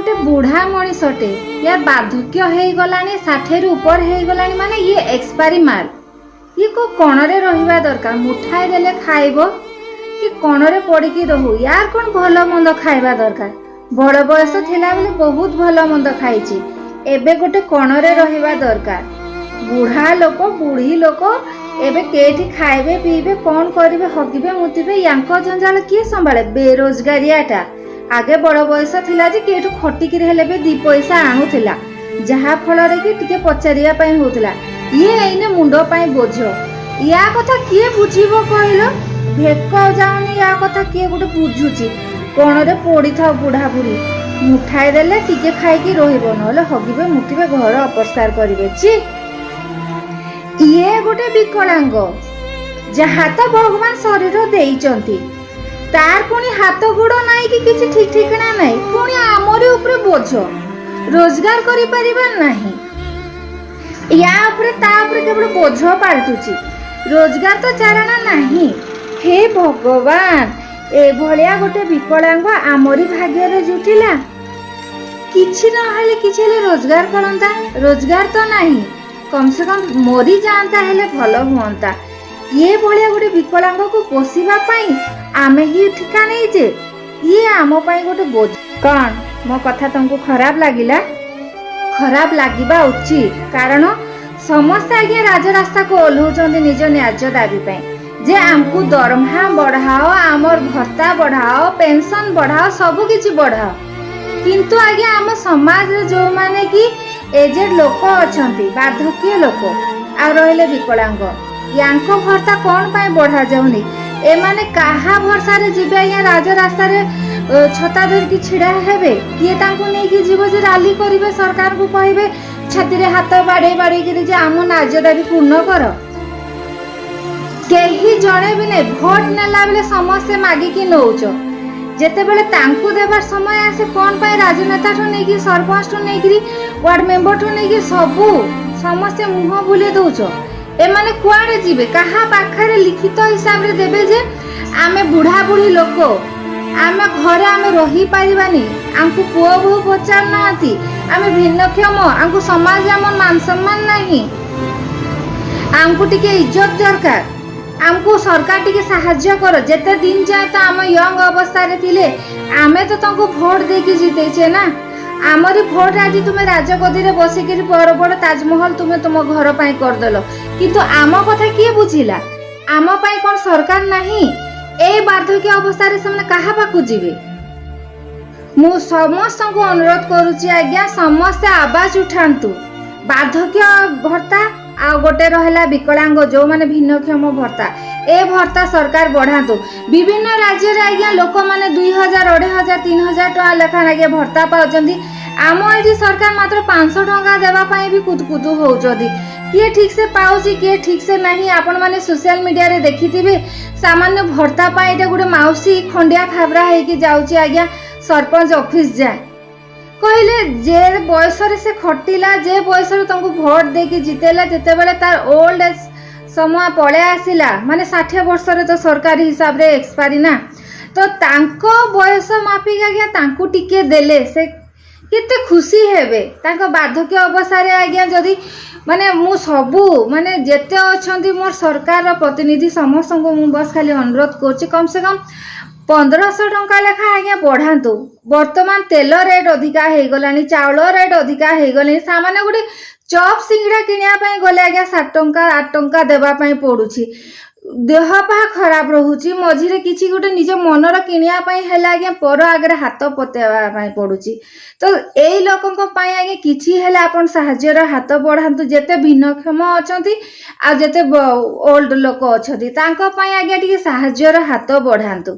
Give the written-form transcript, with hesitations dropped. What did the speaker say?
ଗୋଟେ ବୁଢ଼ା ମଣିଷଟେ, ୟାର ବାର୍ଦ୍ଧକ୍ୟ ହେଇଗଲାଣି, 60ରୁ ଉପରେ ହେଇଗଲାଣି, ମାନେ ଇଏ ଏକ୍ସପାରି ମାଲ। ଇଏ କୋଉ କଣରେ ରହିବା ଦରକାର। ମୁଠାଏ ଦେଲେ ଖାଇବ କି କଣରେ ପଡ଼ିକି ରହୁ, ୟାର କ'ଣ ଭଲ ମନ୍ଦ ଖାଇବା ଦରକାର? ବଳ ବୟସ ଥିଲା ବେଳେ ବହୁତ ଭଲ ମନ୍ଦ ଖାଇଛି, ଏବେ ଗୋଟେ କଣରେ ରହିବା ଦରକାର। ବୁଢ଼ା ଲୋକ, ବୁଢ଼ୀ ଲୋକ ଏବେ କେଠି ଖାଇବେ, ପିଇବେ, କ'ଣ କରିବେ? ହଗିବେ, ମୁତିବେ, ୟାଙ୍କ ଜଞ୍ଜାଳ କିଏ ସମ୍ଭାଳେ? ବେରୋଜଗାରିଆଟା ଆଗେ ବଳ ବୟସ ଥିଲା ଯେ କିଏଠୁ ଖଟିକିରି ହେଲେ ବି ଦି ପଇସା ଆଣୁଥିଲା, ଯାହା ଫଳରେ କି ଟିକେ ପଚାରିବା ପାଇଁ ହଉଥିଲା। ଇଏ ଏଇନେ ମୁଣ୍ଡ ପାଇଁ ବୋଝ। ୟା କଥା କିଏ ବୁଝିବ କହିଲ? ଭେକ ଯାଉନି, ୟା କଥା କିଏ ଗୋଟେ ବୁଝୁଛି? କଣରେ ପଡ଼ିଥାଉ ବୁଢ଼ା ବୁଢ଼ୀ, ମୁଠାଇ ଦେଲେ ଟିକେ ଖାଇକି ରହିବ, ନହେଲେ ହଗିବେ, ମୁତିବେ, ଘର ଅପରିଷ୍କାର କରିବେ। ଛି, ଇଏ ଗୋଟେ ବିକଳାଙ୍ଗ। ଯାହା ତ ଭଗବାନ ଶରୀର ଦେଇଛନ୍ତି, ତାର ପୁଣି ହାତ ଗୋଡ଼ ନାହିଁ କି କିଛି ଠିକ ଠିକଣା ନାହିଁ, ପୁଣି ଆମରି ଉପରେ ବୋଝ। ରୋଜଗାର କରିପାରିବା ନାହିଁ, ୟା ଉପରେ ତା ଉପରେ କେବଳ ବୋଝ ପାଲଟୁଛି, ରୋଜଗାର ତ ଚାରଣା ନାହିଁ। ହେ ଭଗବାନ, ଏଭଳିଆ ଗୋଟେ ବିକଳାଙ୍ଗ ଆମରି ଭାଗ୍ୟରେ ଜୁଟିଲା। କିଛି ନହେଲେ କିଛି ହେଲେ ରୋଜଗାର କରନ୍ତା, ରୋଜଗାର ତ ନାହିଁ, କମ ସେ କମ ମରି ଯାଆନ୍ତା ହେଲେ ଭଲ ହୁଅନ୍ତା। ଇଏ ଭଳିଆ ଗୋଟେ ବିକଳାଙ୍ଗକୁ ପୋଷିବା ପାଇଁ ଆମେ ହିଁ ଠିକା ନେଇଛେ, ଇଏ ଆମ ପାଇଁ ଗୋଟେ ବୋଝ। କ'ଣ ମୋ କଥା ତମକୁ ଖରାପ ଲାଗିଲା? ଖରାପ ଲାଗିବା ଉଚିତ, କାରଣ ସମସ୍ତେ ଆଜ୍ଞା ରାଜରାସ୍ତାକୁ ଓହ୍ଲଉଛନ୍ତି ନିଜ ନ୍ୟାଯ୍ୟ ଦାବି ପାଇଁ ଯେ ଆମକୁ ଦରମା ବଢ଼ାଅ, ଆମର ଭତ୍ତା ବଢ଼ାଅ, ପେନସନ ବଢ଼ାଅ, ସବୁ କିଛି ବଢ଼ାଅ। କିନ୍ତୁ ଆଜ୍ଞା, ଆମ ସମାଜରେ ଯୋଉମାନେ କି ଏଜେଡ୍ ଲୋକ ଅଛନ୍ତି, ବାର୍ଦ୍ଧକ୍ୟ ଲୋକ ଆଉ ରହିଲେ ବିକଳାଙ୍ଗ, ୟାଙ୍କ ଭତ୍ତା କ'ଣ ପାଇଁ ବଢ଼ାଯାଉନି? ଏମାନେ କାହା ଭରସାରେ ଯିବେ ଆଜ୍ଞା? ରାଜରାସ୍ତାରେ ଛତା ଧରିକି ଛିଡ଼ା ହେବେ? କିଏ ତାଙ୍କୁ ନେଇକି ଯିବ ଯେ ରାଲି କରିବେ, ସରକାରଙ୍କୁ କହିବେ ଛାତିରେ ହାତ ବାଡ଼େଇ ବାଡ଼େଇକିରି ଯେ ଆମ ନ୍ୟାଯ୍ୟ ଦାବି ପୂର୍ଣ୍ଣ କର? କେହି ଜଣେ ବି ନାଇଁ। ଭୋଟ ନେଲା ବେଳେ ସମସ୍ତେ ମାଗିକି ନଉଛ, ଯେତେବେଳେ ତାଙ୍କୁ ଦେବାର ସମୟ ଆସେ, କ'ଣ ପାଇଁ ରାଜନେତାଠୁ ନେଇକି, ସରପଞ୍ଚଠୁ ନେଇକିରି, ୱାର୍ଡ ମେମ୍ବରଠୁ ନେଇକି ସବୁ ସମସ୍ତେ ମୁହଁ ବୁଲେଇ ଦଉଛ? ଏମାନେ କୁଆଡ଼େ ଯିବେ? କାହା ପାଖରେ ଲିଖିତ ହିସାବରେ ଦେବେ ଯେ ଆମେ ବୁଢ଼ା ବୁଢ଼ୀ ଲୋକ, ଆମେ ଘରେ ଆମେ ରହିପାରିବାନି, ଆମକୁ ପୁଅ ବୋହୂ ପଚାରୁନାହାନ୍ତି, ଆମେ ଭିନ୍ନକ୍ଷମ, ଆମକୁ ସମାଜରେ ଆମର ମାନ ସମ୍ମାନ ନାହିଁ, ଆମକୁ ଟିକେ ଇଜ୍ଜତ ଦରକାର, ଆମକୁ ସରକାର ଟିକେ ସାହାଯ୍ୟ କର। ଯେତେ ଦିନ ଯାଏ ତ ଆମ ୟଙ୍ଗ ଅବସ୍ଥାରେ ଥିଲେ, ଆମେ ତ ତାଙ୍କୁ ଭୋଟ ଦେଇକି ଜିତେଇଛେ ନା। ଆମରି ଭୋଟ ଆଜି ତୁମେ ରାଜଗଦିରେ ବସିକିରି ବଡ଼ ବଡ଼ ତାଜମହଲ ତୁମେ ତୁମ ଘର ପାଇଁ କରିଦେଲ, କିନ୍ତୁ ଆମ କଥା କିଏ ବୁଝିଲା? ଆମ ପାଇଁ କ'ଣ ସରକାର ନାହିଁ? ଏଇ ବାର୍ଦ୍ଧକ୍ୟ ଅବସ୍ଥାରେ ସେମାନେ କାହା ପାଖକୁ ଯିବେ? ମୁଁ ସମସ୍ତଙ୍କୁ ଅନୁରୋଧ କରୁଛି ଆଜ୍ଞା, ସମସ୍ତେ ଆବାଜ ଉଠାନ୍ତୁ। ବାର୍ଦ୍ଧକ୍ୟ ଭତ୍ତା ଆଉ ଗୋଟେ ରହିଲା ବିକଳାଙ୍ଗ ଯୋଉମାନେ ଭିନ୍ନକ୍ଷମ ଭତ୍ତା, ଏ ଭତ୍ତା ସରକାର ବଢ଼ାନ୍ତୁ। ବିଭିନ୍ନ ରାଜ୍ୟରେ ଆଜ୍ଞା ଲୋକମାନେ 2000, 2500, 3000 ଟଙ୍କା ଲେଖା ଆଜ୍ଞା ଭତ୍ତା ପାଉଛନ୍ତି। ଆମ ଏଠି ସରକାର ମାତ୍ର 500 ଟଙ୍କା ଦେବା ପାଇଁ ବି କୁତୁ କୁତୁ ହଉଛନ୍ତି। କିଏ ଠିକ ସେ ପାଉଛି, କିଏ ଠିକ ସେ ନାହିଁ, ଆପଣମାନେ ସୋସିଆଲ ମିଡ଼ିଆରେ ଦେଖିଥିବେ। ସାମାନ୍ୟ ଭତ୍ତା ପାଇଁ ଏଇଟା ଗୋଟେ ମାଉସୀ ଖଣ୍ଡିଆ ଖାବରା ହେଇକି ଯାଉଛି ଆଜ୍ଞା ସରପଞ୍ଚ ଅଫିସ ଯାଏ। କହିଲେ, ଯେ ବୟସରେ ସେ ଖଟିଲା, ଯେ ବୟସରେ ତାଙ୍କୁ ଭୋଟ ଦେଇକି ଜିତେଇଲା, ଯେତେବେଳେ ତାର ଓଲ୍ଡ ଏଜ୍ ସମୟ ପଳେଇ ଆସିଲା, ମାନେ 60 ବର୍ଷରେ ତ ସରକାରୀ ହିସାବରେ ଏକ୍ସପାରି ନା, ତ ତାଙ୍କ ବୟସ ମାପିକି ଆଜ୍ଞା ତାଙ୍କୁ ଟିକେ ଦେଲେ ସେ କେତେ ଖୁସି ହେବେ ତାଙ୍କ ବାର୍ଦ୍ଧକ୍ୟ ଅବସ୍ଥାରେ ଆଜ୍ଞା। ଯଦି ମାନେ ମୁଁ ସବୁ ମାନେ ଯେତେ ଅଛନ୍ତି ମୋର ସରକାରର ପ୍ରତିନିଧି, ସମସ୍ତଙ୍କୁ ମୁଁ ବସ୍ ଖାଲି ଅନୁରୋଧ କରୁଛି, କମ୍ ସେ କମ୍ 1500 ଟଙ୍କା ଲେଖା ଆଜ୍ଞା ବଢ଼ାନ୍ତୁ। ବର୍ତ୍ତମାନ ତେଲ ରେଟ୍ ଅଧିକା ହେଇଗଲାଣି, ଚାଉଳ ରେଟ୍ ଅଧିକା ହେଇଗଲାଣି। ସାମାନ୍ୟ ଗୋଟେ ଚପ୍ ସିଙ୍ଗଡ଼ା କିଣିବା ପାଇଁ ଗଲେ ଆଜ୍ଞା 7 ଟଙ୍କା, 8 ଟଙ୍କା ଦେବା ପାଇଁ ପଡୁଛି। ଦେହ ପା ଖରାପ ରହୁଛି। ମଝିରେ କିଛି ଗୋଟେ ନିଜ ମନର କିଣିବା ପାଇଁ ହେଲେ ଆଜ୍ଞା ପର ଆଗରେ ହାତ ପତେଇବା ପାଇଁ ପଡୁଛି। ତ ଏଇ ଲୋକଙ୍କ ପାଇଁ ଆଜ୍ଞା କିଛି ହେଲେ ଆପଣ ସାହାଯ୍ୟର ହାତ ବଢ଼ାନ୍ତୁ। ଯେତେ ଭିନ୍ନକ୍ଷମ ଅଛନ୍ତି ଆଉ ଯେତେ ଓଲ୍ଡ ଲୋକ ଅଛନ୍ତି, ତାଙ୍କ ପାଇଁ ଆଜ୍ଞା ଟିକେ ସାହାଯ୍ୟର ହାତ ବଢ଼ାନ୍ତୁ।